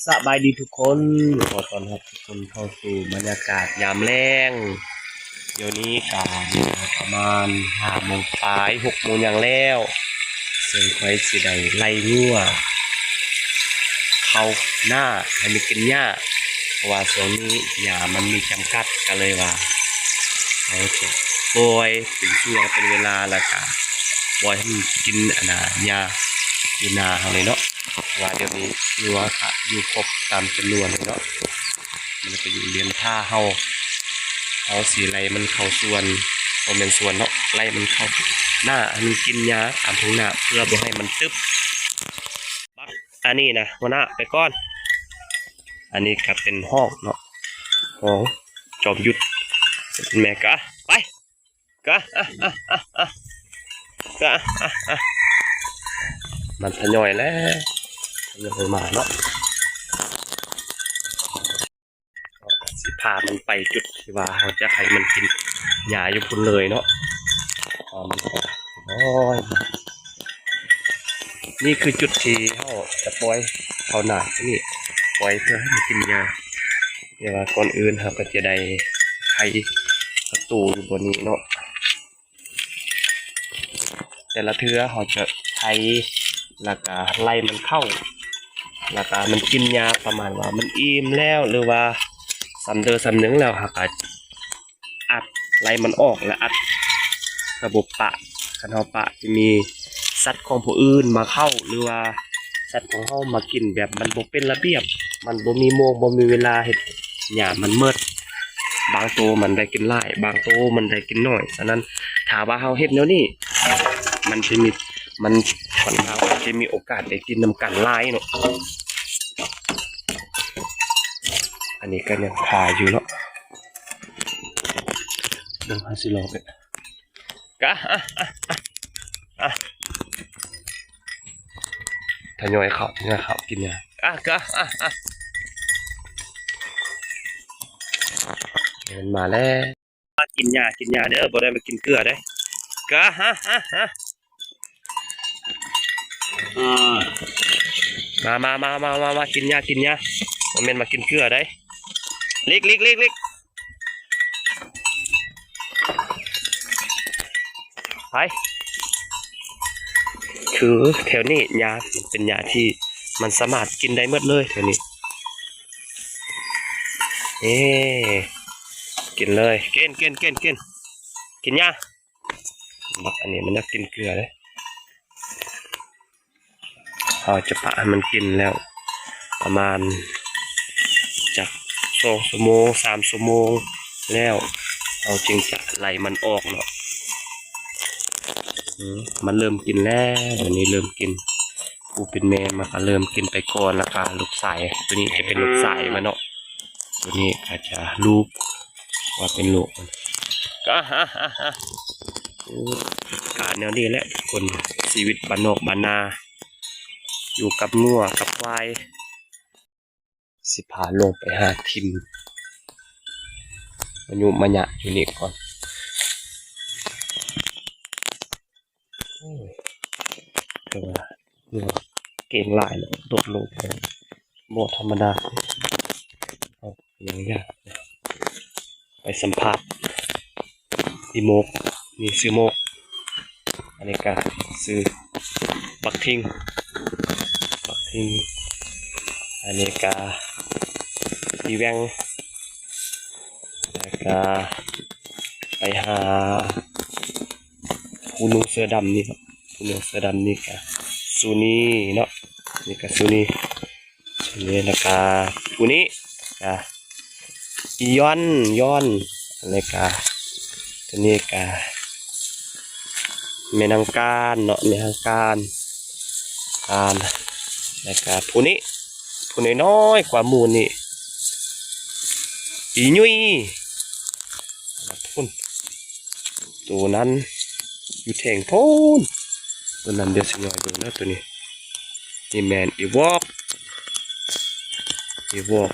ສະບາຍດີທຸກຄົນ, ຂໍຕ້ອນຮັບທຸກຄົນເຂົ້າສູ່ບັນຍາກາດຍາມແລງ. ດຽວນີ້ກະປະມານຫ້າໂມງປາຍ ຫົກໂມງຫຍັງແລ້ວ, ເຊິ່ງຂ້ອຍຊິໄດ້ໄລ່ງົວເຂົ້ານາໃຫ້ມັນກິນຫຍ້າ, ເພາະວ່າຊ່ວງນີ້ຫຍ້າມັນມີຈຳກັດ, ກະເລີຍວ່າເຮົາຈະປ່ອຍເປັນຊ່ວງເປັນເວລາ ແລ້ວກະປ່ອຍໃຫ້ມັນກິນ ອັນນ່າ ຫຍ້າຢູ່ນາເຮົານີ້ເນາະ. ເພາະວ່າດຽວນີ້ງົວກະຢູ່ຄົບຕາມຈຳນວນເນາະ, ມັນກະຢູ່ລຽນທ່າເຮົາ, ເຮົາຊິໄລ່ມັນເຂົ້າສວນ, ບໍ່ແມ່ນສວນເນາະ, ໄລ່ມັນເຂົ້ານາໃຫ້ມັນກິນຫຍ້າຕາມທົ່ງນາ ເພື່ອບໍ່ໃຫ້ມັນຕຶບ. ບັກ ອັນນີ້ນະ ຫົວໜ້າໄປກ່ອນ. ອັນນີ້ກະເປັນຫ້ອງເນາະ, ຫ້ອງຈອມຍຸດ, ແມ່ກະໄປ. ກະ ອະ ອະ ອະ ອະ ກະ ອະ ອະ ອະ ມັນທະຍອຍແລ້ວ ທະຍອຍມາເນາະ. ຊິພາມັນໄປຈຸດທີ່ວ່າເຮົາຈະໃຫ້ມັນກິນຫຍ້າຢູ່ພຸ້ນເລີຍເນາະ. ໂອ້ຍ ນີ້ຄືຈຸດທີ່ເຮົາຈະປ່ອຍເຂົ້ານານີ້, ປ່ອຍເພື່ອໃຫ້ມັນກິນຫຍ້າ. ແຕ່ວ່າກ່ອນອື່ນເຮົາກະຈະໄດ້ໄຖປະຕູຢູ່ບ່ອນນີ້ເນາະ. ແຕ່ລະເທື່ອເຮົາຈະໄຖ ແລ້ວກະໄລ່ມັນເຂົ້າ, ແລ້ວກະມັນກິນຫຍ້າປະມານວ່າມັນອີ່ມແລ້ວ ຫຼືວ່າສ່ຳເດີສ່ຳໜຶ່ງແລ້ວ ເຮົາກະອັດໄລ່ມັນອອກ ແລະ ອັດ ລະບົບປະ. ຄັນເຮົາປະ ຈະມີສັດຂອງຜູ້ອື່ນມາເຂົ້າ ຫຼືວ່າສັດຂອງເຮົາມາກິນແບບມັນບໍ່ເປັນລະບຽບ, ມັນບໍ່ມີໂມງ ບໍ່ມີເວລາເຮັດ ຫຍ້າມັນໝົດ, ບາງໂຕມັນໄດ້ກິນຫຼາຍ ບາງໂຕມັນໄດ້ກິນໜ້ອຍ. ສະນັ້ນ ຖ້າວ່າເຮົາເຮັດແນວນີ້ ມັນຈະມີ ມັນຂ້ອນຂ້າງວ່າຈະມີໂອກາດໄດ້ກິນນຳກັນຫຼາຍເນາະ. ອັນນີ້ກະຍັງຄາຢູ່ເນາະ, ເບິ່ງເຮົາຊິລອງເບິ່ງ. ກະ ອະ ອະ ອະ ອະ ທະຍອຍເຂົ້າ ທະຍອຍເຂົ້າກິນຫຍ້າ. ອະ ກະ ອະ ອະ ມັນມາແລ້ວ. ມາກິນຫຍ້າ ກິນຫຍ້າເດີ, ບໍ່ໄດ້ມາກິນເກືອເດ້. ກະ ອະ ອະ ອະ ອາ ມາ ມາ ມາ ມາ ມາ ມາ ກິນຫຍ້າ ກິນຫຍ້າ, ບໍ່ແມ່ນມາກິນເກືອເດ້. ຫຼີກ ຫຼີກ ຫຼີກ ຫຼີກ. ໄປ ຄືແຖວນີ້ຫຍ້າເປັນຫຍ້າທີ່ມັນສາມາດກິນໄດ້ໝົດເລີຍແຖວນີ້. ເອີ ກິນເລີຍ ກິນ ກິນ ກິນ ກິນ ກິນຫຍ້າ. ບັກອັນນີ້ມັນຢາກກິນເກືອເດ້. ເຮົາຈະປະໃຫ້ມັນກິນແລ້ວປະມານຈັກສອງຊົ່ວໂມງ ສາມຊົ່ວໂມງແລ້ວ ເຮົາຈຶ່ງຈະໄລ່ມັນອອກເນາະ. ອືມ ມັນເລີ່ມກິນແລ້ວ ອັນນີ້ເລີ່ມກິນ. ຜູ້ເປັນແມ່ມັນກະເລີ່ມກິນໄປກ່ອນ ແລ້ວກະລູກຊາຍ ໂຕນີ້ຈະເປັນລູກຊາຍມັນເນາະ. ໂຕນີ້ກະຈະລູກວ່າເປັນລູກມັນ. ກະ ອາ ອາ ອາ ໂອ້ ການແນວນີ້ແຫຼະທຸກຄົນ ຊີວິດບ້ານນອກບ້ານນາ ຢູ່ກັບງົວກັບຄວາຍ. ຊິພາລົງໄປຫາຖິ້ມມະຍຸມະຍະຢູ່ນີ້ກ່ອນ. ໂອ້ຍ ແຕ່ວ່າເກັ່ງຫຼາຍເນາະ ໂດດລົງໄປບໍ່ທຳມະດາ. ເອົາ ຍັງຢາກໄປສຳພາດອີ່ໂມກ ນີ້ຊື່ໂມກ, ອັນນີ້ກະຊື່ບັກທິງ ບັກທິງ, ອັນນີ້ກະອີ່ແຫວ່ງ, ແລ້ວກະໄປຫາ ຜູ້ນຸ່ງເສື້ອດຳນີ້ເນາະ ຜູ້ນຸ່ງເສື້ອດຳນີ້ກະຊູນີເນາະ, ນີ້ກະຊູນີ ຊູນີ ແລ້ວກະຜູ້ນີ້ກະອີຢອນ ຢອນ ແລ້ວກະໂຕນີ້ກະແມ່ນາງການເນາະ ແມ່ນາງການ ການ ແລ້ວກະຜູ້ນີ້ ຜູ້ນ້ອຍໆກວ່າໝູ່ນີ້ ອີຫຍຸຍ ພຸ້ນ ໂຕນັ້ນຢູ່ເທິງພຸ້ນ ໂຕນັ້ນ ດຽວຊິຍ່ອຍເບິ່ງເດີ ໂຕນີ້ ນີ້ແມ່ນອີວອກ ອີວອກ